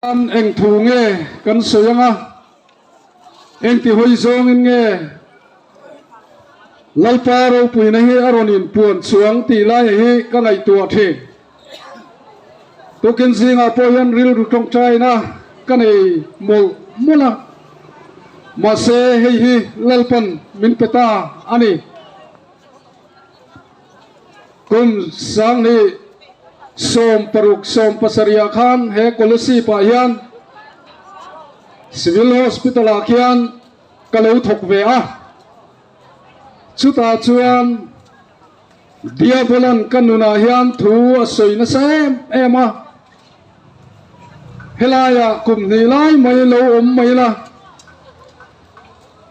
An eng thu nge kan sawi ang a, engti hawi zawngin nge Lalpa ropuina hi a rawn inpuan chuang tih laia hi ka ngaihtuah thin. Tukin zingah pawh hian rilru tawngtaina ka nei mawlh mawlh a, mahse hei hi Lalpan min pe ta a ni. Kum sanghnih 16 17 ah khan he Kolasib ah hian Civil Hospital ah khian ka lo thawk ve a, chutah chuan Diabolan ka nunah hian thu a sawi nasa em em a, helaiah kum hnih lai mai lo awm mai la,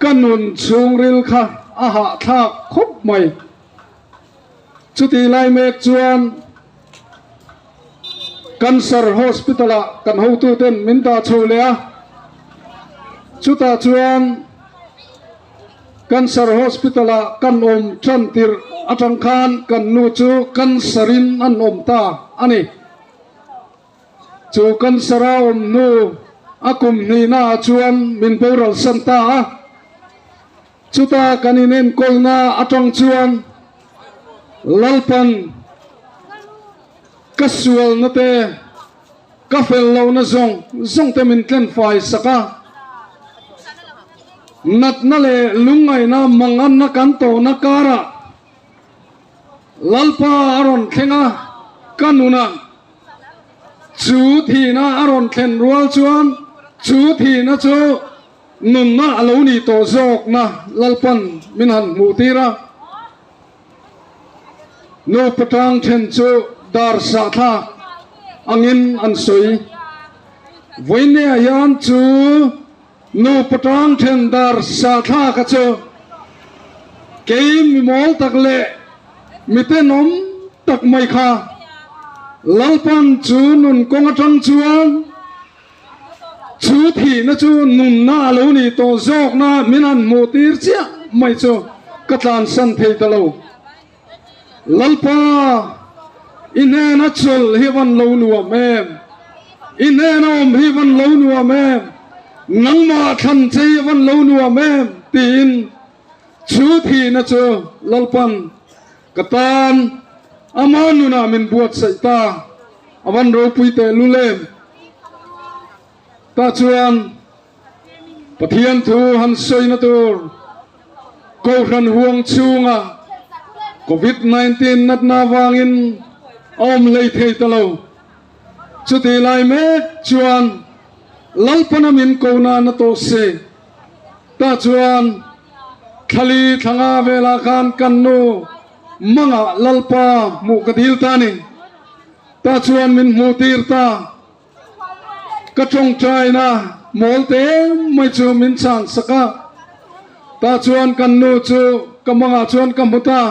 ka nun chhungril kha a hahthlak khawp mai. Chutih lai mek chuan Cancer Hospital ah kan hotuten min dah chho leh a, chutah chuan Cancer Hospital ah kan awm tan tirh atang khan kan nu chu cancer in an awm ta a ni. Chu cancer a awm hnu a kum hnihna ah chuan min boral san ta a. Chuta kan inenkawlna atang chuan Lalpan ka sualna te, ka fel lohna zawng zawng te min tlenfai sak a. Natna leh lungngaihna manganna kan tawhna karah Lalpa a rawn thleng a, ka nunah chu thihna a rawn thlen rual chuan chu thihna chu Nunna a lo nih tawh zawkna Lalpan min han hmuh tir a, nupa tang then chu dar sahthlak angin an sawi. Vawinia hian chu nupa tang then dar sahthlaka chu kei mi mawl tak leh mi tenawm tak mai kha Lalpan chu nun kawng atang chuan Chu thihna chu nunna a lo nih tawh zawkna min han hmuh tir chiah mai chu ka tlansan thei ta lo. Lalpa, i hnena chawlh hi van lo nuam em? I hnena awm hi van lo nuam em? Nangmah thlan che hi van lo nuam em? tiin chu thihna chu Lalpan ka tan ama nunah min buatsaih ta. A van ropui teh lul em? Tah chuan Pathian thu han sawina tur Kohhran huang chhunga Covid 19 natna avangin a awm hlei thei ta lo. Chutih lai mek chuan Lalpana min ko nan a tawh si. Tah chuan thlali thlanga velah khan kan nu Mangah Lalpa hmuh ka dil ta ni. Tah chuan min hmuh tir ta. Ka tawngtaina mawl te mai chu min chhan sak a. Tah chuan kan nu chu ka mangah chuan ka hmu ta.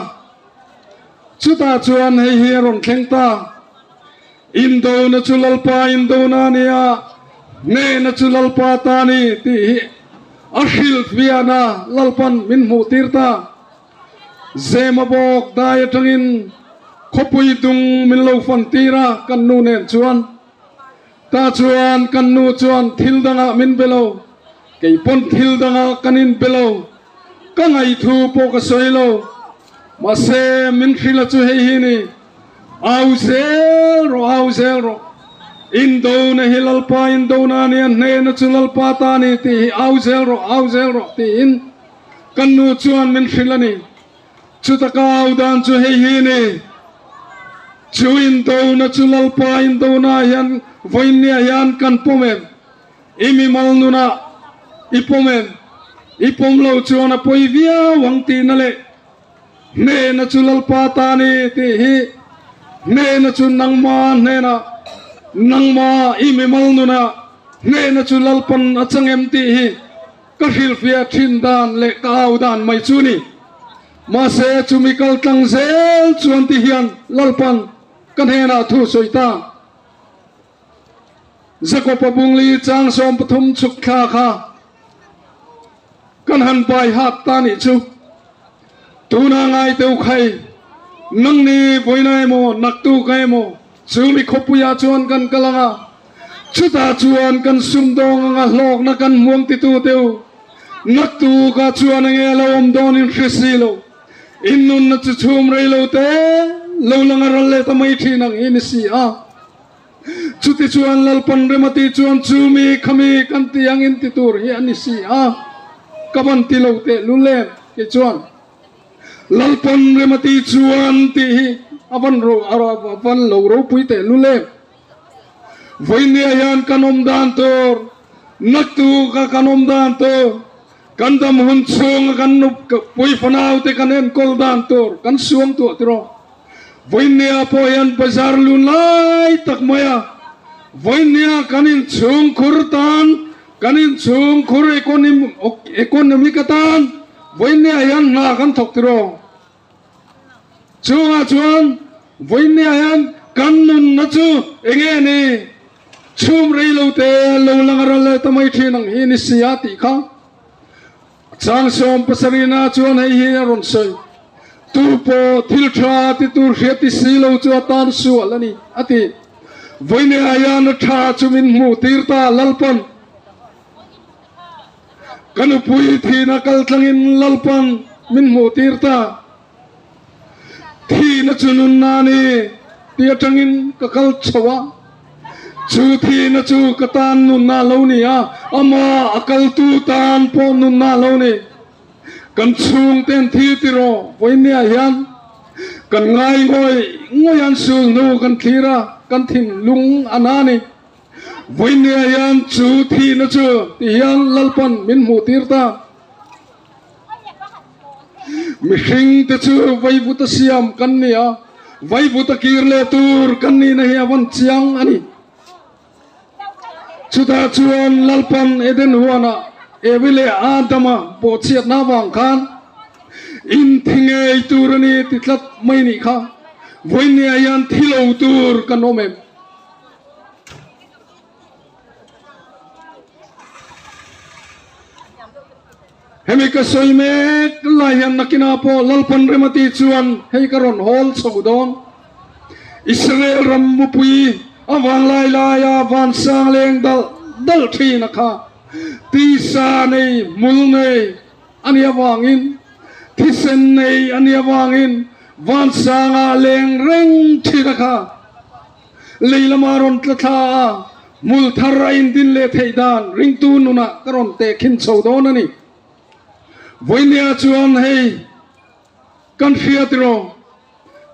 Chutah chuan hei hi a rawn thleng ta. Indona chu Lalpa indona a ni a, hnehna chu Lalpa ta a ni tih hi a hrilhfiahna Lalpan min hmuh tir ta. Zema bawk dai atangin khawpui dung min lo fan tir a kan nu nen chuan. Tah chuan kan nu chuan thil dangah min be lo, kei pawn thil dangah kan in be lo, ka ngaithu pawh ka sawi lo. Mahse min hrilh a chu hei hi ni, Au zel rawh, au zel rawh, indona hi Lalpa indona a nia, hnehna chu Lalpa ta a ni tih hi au zel rawh, au zel rawh tiin Kan nu chuan min hrilh a ni. Chuta ka au dan chu hei hi ni, Chu indona chu Lalpa indona hian vawiinniah hian kan pawm em? I mimal nunah i pawm em? I pawm lo chuan a pawi viau ang tihna leh hnehna chu Lalpa ta ni tih hi hnehna chu nangma hnenah, nangma i mimal nunah hnehna chu Lalpan a chang em tih hi Ka hrilhfiah thin dan leh ka au dan mai chu ni. Mahse chumi kal tlang zel chuan ti hian Lalpan ka hnenah thu sawi ta. Jakob-a bungli chang 13 chhuk thla kha kan han bai hat ta nih chu. Tuna ngai teu khai, nangni vawiina emaw, naktuk emaw chumi khawpuiah chuan kan kal ang a. Chutah chuan kan sumdawng anga hlawkna kan hmuang titu te u, naktukah chuan enge a lo awm dawn in hre si lo. In nunna chu chhum rei lo te lo lang a ral leh ta mai thin ang hi ni si a. Chutichuan Lalpan rem a tih chuan chu mi khami kan ti ang in ti tur hi a ni si a, ka van ti lo teh lul em kei chuan. Lalpan rem a tih chuan tih hi a van ro a van lo ropui teh lul em. Vawinia hian kan awm dan tur, naktuk a kan awm dan tur, kan dam hun chhunga kan nupui fanau te kan enkawl dan tur kan suam tuah tiraw. Vawinia pawh hian bazar lun lai tak mai a, vawinia kan inchhungkhur tan, kan inchhungkhur economic atan vawinia hian hna kan thawk tiraw. Chungah chuan vawinia hian kan nunna chu enge ni chhum rei lo te lo lang a ral leh ta mai thin ang hi ni si a tih kha. Chang 70na chuan hei hi a rawn sawi, Tu pawh thil tha ti tur hriat ti si lo chu a tan sual a ni, a ti. Vawiin aia na tha chu min hmuh tir ta Lalpan. Ka nupui thihna kal tlangin Lalpan min hmuh tir ta. Thihna chu nunna a ni tih atangin ka kal chho a, chu thihna chu ka tan nunna a lo ni a, amah a kaltu tan pawh nunna a lo ni. Kan chhungte an thi tiraw vawinia hian kan ngai ngawih ngawih an sul hnu kan thlir a, kan thinlung a na a ni. Vawinia hian chu thihna chu ti hian Lalpan min hmuh tir ta. Mihring te chu vaivuta siam kan ni a, vaivuta kir leh tur kan nihna hi a van chiang a ni. Chutah chuan Lalpan Eden huanah Evi leh Adama bawhchhiatna avang khan inthi ngei tur a ni ti tlat mai nih kha. Vawinia hian thi lo tur kan awm em? Hemi ka sawi mek lai hian nakinah pawh Lalpan rem a tih chuan hei ka rawn hawl chho dawn. Israel ram mupui a vanglai laia vansang leng dal dal thin a kha tisa nei hmul nei a nih avangin thisen nei a nih avangin vansanga leng reng thin a kha. Lei lama rawn tla thla a, hmul thar a indin leh theih dan ringtu nunah ka rawn tehkhin chho dawn a ni. Vawinia chuan hei kan hria tiraw,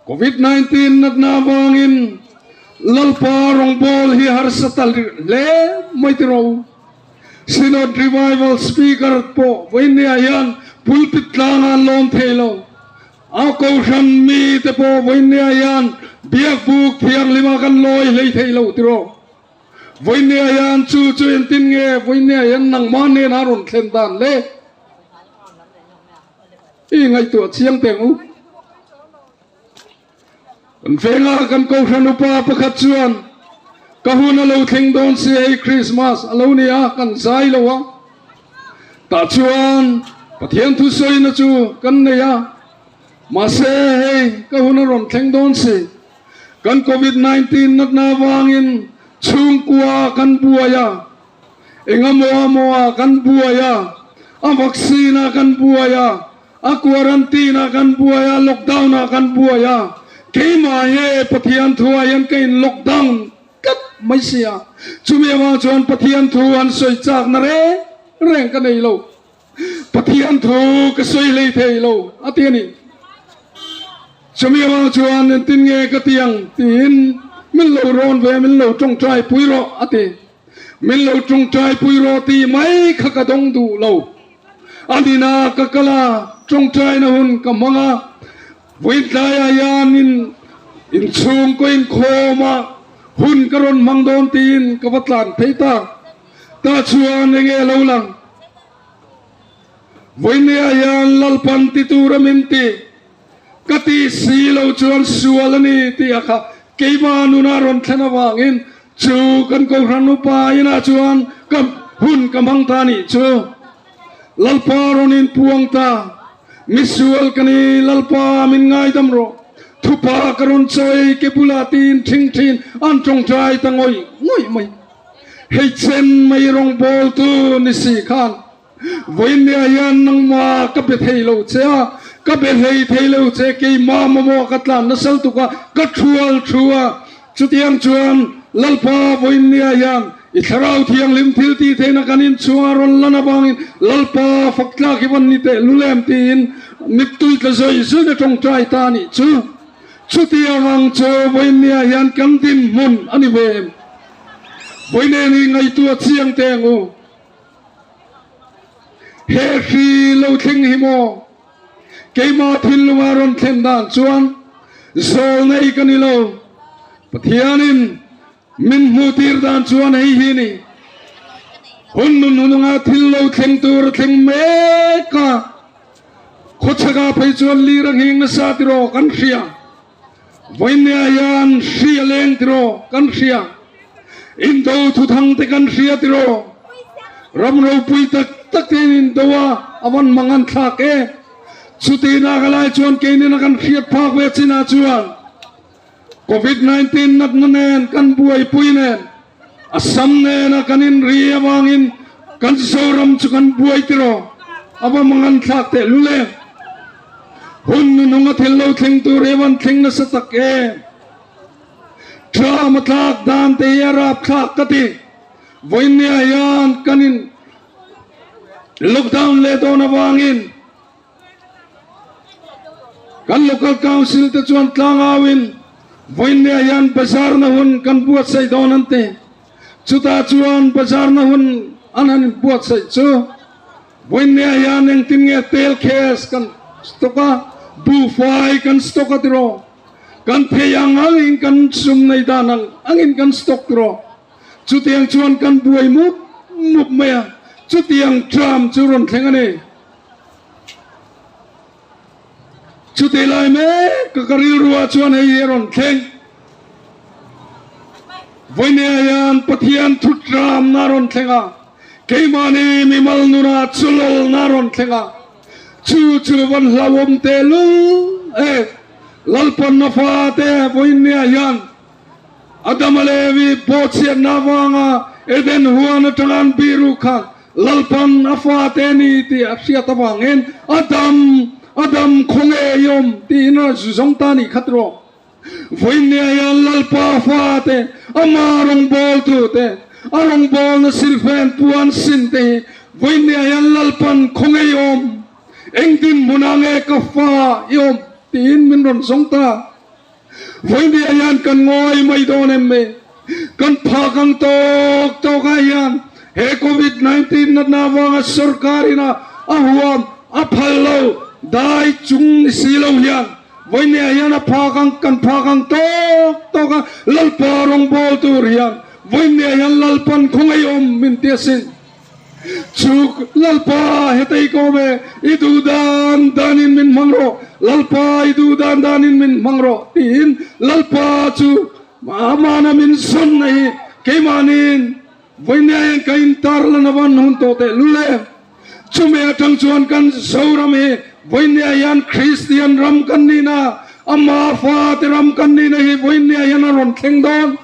Covid 19 natna avangin Lalpa rawngbâwl hi harsa ta hle mai tiraw. Synod Revival Speaker pawh vawinia hian pulpit tlanga an lawm thei lo. A kohhran mite pawh vawinia hian biakbuk thianghlima kan lawi hlei thei lo tiraw? Vawinia hian chu chu engtin nge vawinia hian nangmah hnenah a rawn thlen dan le? I ngaihtuah chiang teh ang u. Kan vengah kan kohhran upa pakhat chuan ka hun a lo thleng dawn si hei Christmas a lo ni a kan zai lo a, tah chuan Pathian thusawina chu kan nei a, mahse hei ka hun a rawn thleng dawn si kan Covid 19 natna avangin chhungkua kan buai a, engamaw amaw ah kan buai a, a vaccine ah kan buai a, A quarantine ah kan buai a, lockdown ah kan buai a, keimah he Pathian thu ah hian ka in lockdown tlat mai si a, chumi avang chuan Pathian thu an sawi chak na reng reng ka nei lo, Pathian thu ka sawi hlei thei lo a ti a ni. Chumi avang chuan engtin nge ka ti ang tiin min lo rawn ve, min lo tawngtai pui rawh a ti. Min lo tawngtai pui rawh tih mai kha ka dawng duh lo. A nina ka kal a, tawngtaina hun ka hmang a, vawitlaiah hian in inchhungkaw inkhawm a, hun ka rawn hmang dawn tiin ka va tlan phei ta. Tah chuan enge a lo lang? Vawinia hian Lalpan ti tura min ti, ka ti si lo chuan sual a ni tih a kha keimah nuna rawn thlen avangin Chu kan Kohhran upa inah chuan ka hun ka hmang ta nih chu. Lalpa rawn inpuang ta. Misual ka ni, Lalpa min ngaidam rawh. Thupa ka rawn chawi ke bulah tiin ṭhing ṭhin an ṭawngṭai ta ngawih ngawih mai. Hei chen mai rawngbawltu ni si khan vawinia hian nangmah ka be thei lo che a, ka be hlei thei lo che, keimah mamawh ka tlan nasal tuk a, ka thual thu a. Chutiang chuan Lalpa vawinia hian i Thlarau Thianghlim thil tih theihna kan inchhunga rawn lan avangin Lalpa fak tlak hi van ni teh lulem tiin mittui tla zawi zawina tawngtai ta a nih chu. Chutiang ang chu vawinia hian kan dinhmun a ni ve em? Vawiin hi ngaihtuah chiang teh ang u. He hri lo thleng hi maw? Keimah thinlunga rawn thlen dan chuan zawl nei ka ni lo. Pathianin min hmuh tir dan chuan hei hi ni. Hun nun hununga thil lo thleng tur a thleng mek a. Khawchhakah phei chuan lir a nghing nasa tiraw kan hria. Vawinia hian hri a leng tiraw kan hria. Indo thuthang te kan hria tiraw. Ram ropui tak tak te in indo a, a van mang an thlak e. Chuti nak a lai chuan keinin a kan hriat phak ve chinah chuan Covid 19 natna nen kan buaipui nen a sam nena kan inri avangin kan Zoram chu kan buai tiraw a va mang an thlak teh lul em. Hun nunung a thil lo thleng tur hi a van thleng nasa tak em. Tram a tlak dan te hi a rap thlak ka ti. Vawinia hian kan in lockdown leh dawn avangin Kan Local Council te chuan tlangauin vawiinniah hian bazar na hun kan buatsaih dawn an ti. Chutah chuan bazar na hun an han inbuatsaih chu vawiinniah hian engtin nge tel case kan stock a, buhfai kan stock a tiraw, kan thei ang angin kan sum nei dan ang angin kan stock tiraw. Chutiang chuan kan buai mup mup mai a, chutiang tram chu rawn thleng a ni. Chutih lai mek ka ka rilruah chuan hei hi a rawn thleng. Vawinia hian Pathian thutramna a rawn thleng a, keimahni mimal nunah chulawlna a rawn thleng a, chu chu van hlauhawm tehlul e. Lalpanna fate vawinia hian Adama leh Evi bawhchhiatna avanga Eden huan atanga an biru khan Lalpan a fate ni tih a hriat avangin Adam, Adam khawnge i awm tiin a zawng ta nih khat rawh. Vawiinniah hian Lalpa fate, ama rawngbawltute, a rawngbawlna silfen puan sin te hi vawiinniah hian Lalpan khawnge i awm, eng dinhmunah nge ka fa i awm tiin min rawn zawng ta. Vawinia hian kan ngawi mai dawn em mai? Kan phak ang tawk tawk ah hian he Covid 19 natna avanga sorkar in a a huam a phal lo dai chung ni si lo hian vawinia hian a phak ang kan phak ang tawk tawk a Lalpa rawngbawl tur hian vawinia hian Lalpan khawngaih awm min ti asin. Chuk, Lalpa, hetei ka awm e, i duh dan danin min hmang rawh, Lalpa, i duh dan danin min hmang rawh, tiin Lalpa chu amana min zawn a hi keimahniin vawinia hian ka intar lan avan hun tawh teh lul em. Chumi atang chuan kan Zoram hi vawinia hian Kristian ram kan nihna, ama fate ram kan nihna hi vawinia hian a rawn thleng dawn.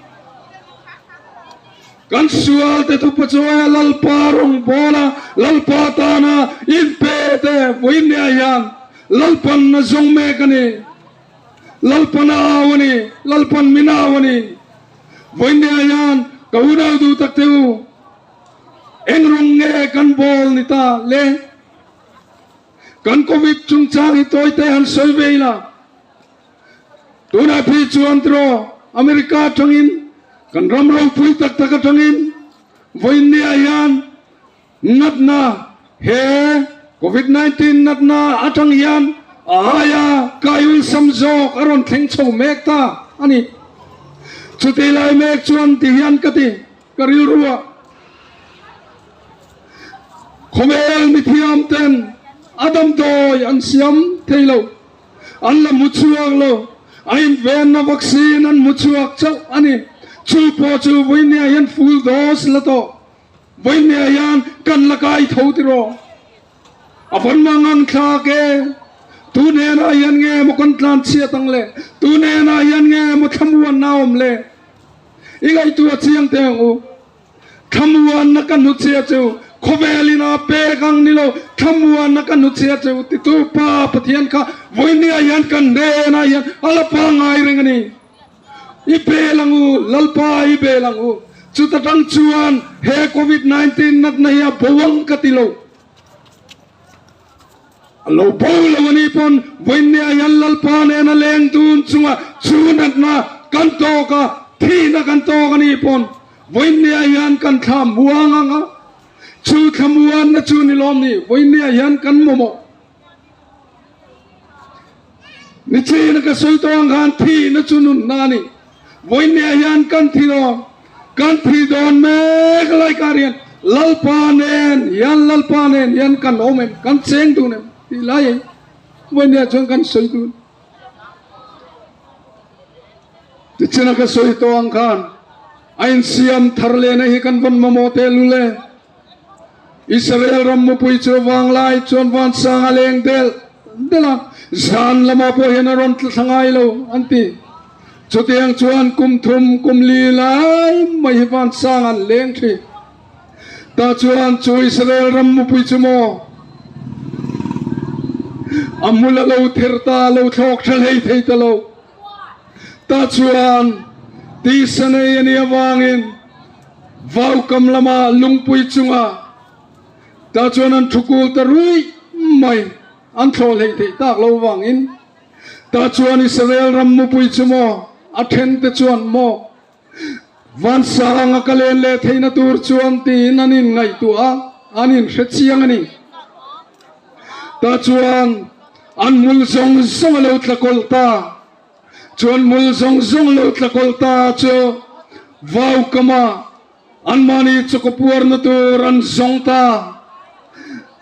Kan sualte thupa chuaia Lalpa rawngbawla Lalpa tana inpe te vawinia hian Lalpan a zawng mek a ni. Lalpan a au a ni. Lalpan min au a ni. Vawinia hian ka unau duh tak te u, eng rawng nge kan bawl ni ta le? Kan Covid chungchang hi tawite han sawi ve ila. Tunah phei chuan tiraw America atangin kan ram ropui tak tak atangin vawiinniah hian natna he Covid 19 natna atang hian a aia kai ulsam zawk a rawn thleng chho mek ta a ni. Chutih lai mek chuan ti hian ka ti ka rilru a. Khawvel mithiam ten a damdawi an siam thei lo. An la hmu chhuak lo. A invenna vaccine an hmu chhuak chauh a ni. Chu pawh chu vawinia hian full dose la tawh. Vawinia hian kan la kai tho tiraw. A van mang ang thlak e. Tu hnenah hian nge maw kan tlan chhiat ang le? Tu hnenah hian nge maw thlamuanna a awm le? I ngaihtuah chiang teh ang u. Thlamuanna ka hnuchhia cheu, khawvelin a pek ang ni lo, thlamuanna ka hnuchhia cheu titu Pa Pathian kha vawinia hian kan hnenah hian a la pangngai reng a ni. I bel ang u, Lalpa i bel ang u. Chuta tang chuan he Covid 19 natna hi a bo ang ka ti lo. A lo bo lo a nih pawn vawinia hian Lalpa nena leng dun chunga chu natna kan tawk a, thihna kan tawk a nih pawn vawinia hian kan thla muang ang a, chu thlamuanna chu ni lawm ni vawinia hian kan mamawh. Nichina ka sawi tawh ang khan thihna chu nunna a ni. Vawinia hian kan thi dawn, kan thi dawn mek lai kar hian Lalpa nen hian Lalpa nen hian kan awm em, kan cheng dun em tih lai hi vawinia chuan kan sawi dun. Nichina ka sawi tawh ang khan a insiam thar lehna hi kan vawn mamawh tehlul e. Israel ram mupui chu vanglai chuan vansang a leng del del a, zan lamah pawh hian a rawn tla thla ngai lo an ti. Chutiang chuan kum thum kum li lai mai hi vansang an leng thin. Tah chuan chu Israel ram mupui chu maw a hmul a lo ther ta, lo thlawk tha hlei thei ta lo. Tah chuan tisa nei a nih avangin Vaukam lama lungpui chunga tah chuan an thu kul ta ruih mai, an thlawh hleih theih tak lo vangin. Tah chuan Israel ram mupui chu maw a then te chuan maw Vansanga ka len leh theihna tur chuan tiin an inngaihtuah a, an inhre chiang a ni. Tah chuan an hmul zawng zawng a lo tla kawlh ta. Chuan hmul zawng zawng lo tla kawlh ta chu vaukama anmahni chawkapuarna tur an zawng ta.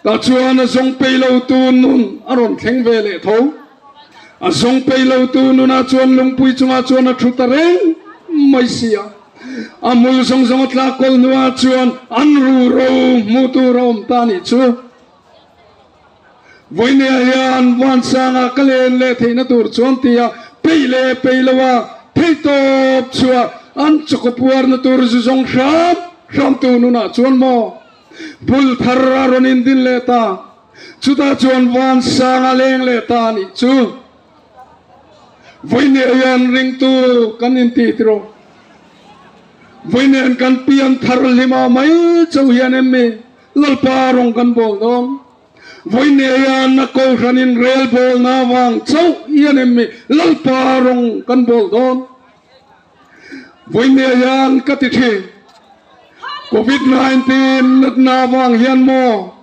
Tah chuan a zawng pei lotu nun a rawn thleng ve leh tho. A zawng pei lotu nunah chuan lungpui chungah chuan a thu ta reng mai si a. A hmul zawng zawng a tlak kawlh hnuah chuan an ruro hmuh tur a awm ta nih chu. Vawinia hian Vansanga ka len leh theihna tur chuan tia peih leh peih loa theihtawp chhuah an chawkapuarna tur zu zawng hram hramtu nunah chuan maw bul thar a rawn indin leh ta, chutah chuan Vansanga leng leh ta anih chu. Vawinia hian ringtu kan intih tiraw? Vawinia kan pian thar hlima mai chauh hian em mi? Lalpa rawng kan bawl dawn. Vawi neia na kohhranin rel bawlna vang chauh hian em mi Lalpa rawng kan bawl dawn. Vawi neia ka ti thin. Covid 19 natna vang hian maw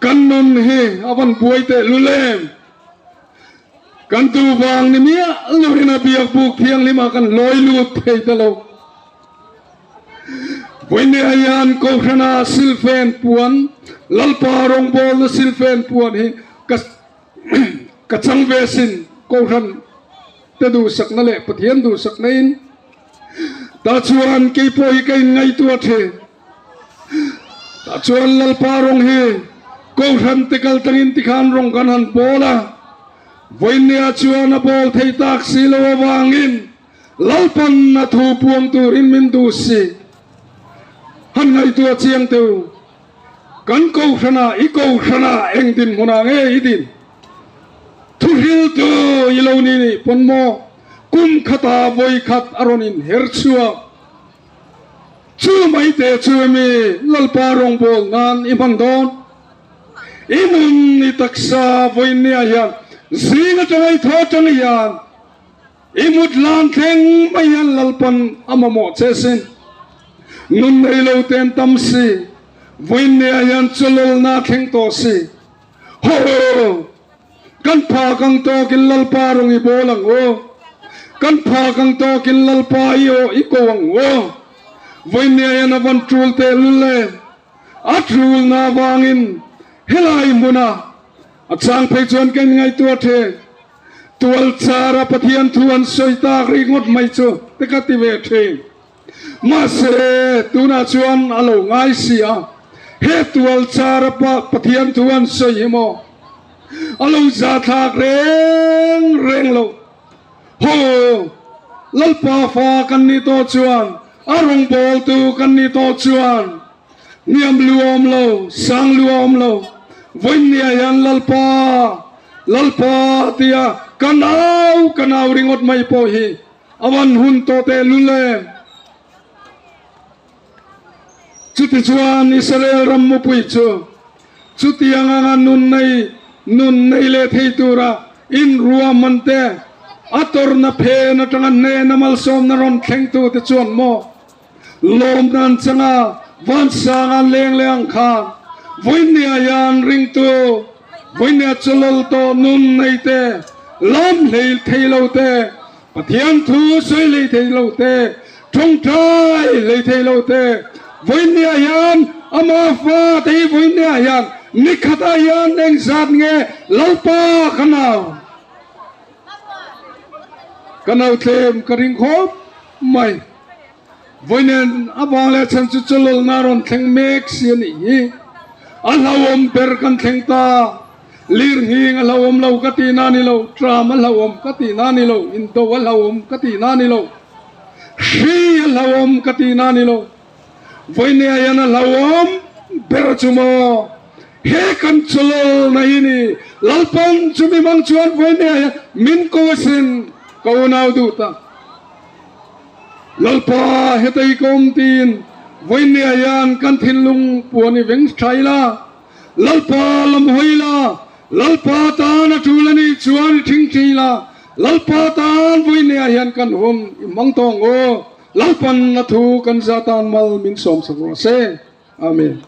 kan nun hi a van buai teh lul em. Kan tu vang ni miah loin a biak buk thianghlim ah kan lawi lut thei ta lo. Vawinia hian Kohhrana silfen puan, Lalpa rawngbawlna silfen puan hi ka ka chang ve asin. Kohhran te duhsakna leh Pathian duhsakna in tah chuan kei pawh hi ka inngaihtuah thin. Tah chuan Lalpa rawng hi Kohhran te kal tangin tikhan rawng kan han bawl a, vawinia chuan a bawl thei tak si lo avangin Lalpan a thu puang turin min duh si. Han ngaihtuah chiang teh u. Kan kohhranah, i kohhranah eng dinhmunah nge i din? Thuhriltu i lo ni nih pawn maw? Kum khatah vawi khat a rawn inher chhuak. Chu mai teh chu emi Lalpa rawngbâwl nan i hman dawn? I nun, i taksa vawiinniah hian zing atanga i thaw atang hian I mut lan thleng mai hian Lalpan a mamawh che sin. Nun nei lo ten tam si, vawiinniah hian chawlawlna a thleng tawh si. Ho! Kan phak ang tawkin Lalpa rawng i bawl ang u. Kan phak ang tawkin Lalpa i aw i ko ang u. Vawiinniah hian a van tul tehlul e. A tulna avangin helai hmuna a chang phei chuan kan ngaihtuah thin. Tualchara Pathian thu an sawi tak ringawt mai chu te ka ti ve thin. Mahse, tunah chuan a lo ngai si a, he tualchara Pathian thu an sawi hi maw a lo zathlak reng reng lo. Haw, Lalpa fa kan nih tawh chuan. A rawngbawltu kan nih tawh chuan hniam lu a awm lo, sang lu a awm lo. Vawinia hian Lalpa, Lalpa tia kan au kan au ringawt mai pawh hi a van hun tawh tehlul em? Chutichuan Israel ram mupui chu chutiang anga nun nei nun nei leh thei tura inruahman te, a tawrhna phen atanga hnena malsawmna rawn thlengtute chuan maw lawm nan changa vansang an leng leh ang khan vawinia hian ringtu vawinia chawlawl tawh nun nei te, lam hlei thei lo te, Pathian thu sawi hlei thei lo te, tawngtai hlei thei lo te, vawinia hian ama fa te hi vawinia hian nikhatah hian engzat nge Lalpa ka nau ka nau tlem ka ring khawp mai. Vawinen avang leh chhan chu chawlawlna rawn thleng mek si a nih hi. A hlauhawm ber kan thleng ta. Lirnghing a hlauhawm lo ka tih na ni lo, tram a hlauhawm ka tih na ni lo, indo a hlauhawm ka tih na ni lo, hri a hlauhawm ka tih na ni lo. Vawinia hian a hlauhawm ber chu maw? He kan chawlawlna hi ni. Lalpan chumi mang chuan vawinia hian min ko asin, ka unau duh ta. Lalpa hetei ka awm tiin vawinia hian kan thinlung puan i veng tha ila, Lalpa lam hawi ila, Lalpa tan a tul a nih chuan i thing thi ila, Lalpa tan vawinia hian kan hun i hmang tawh ang aw, Lalpan a thu kan za tan mal min sawmsak rawh se. Amen.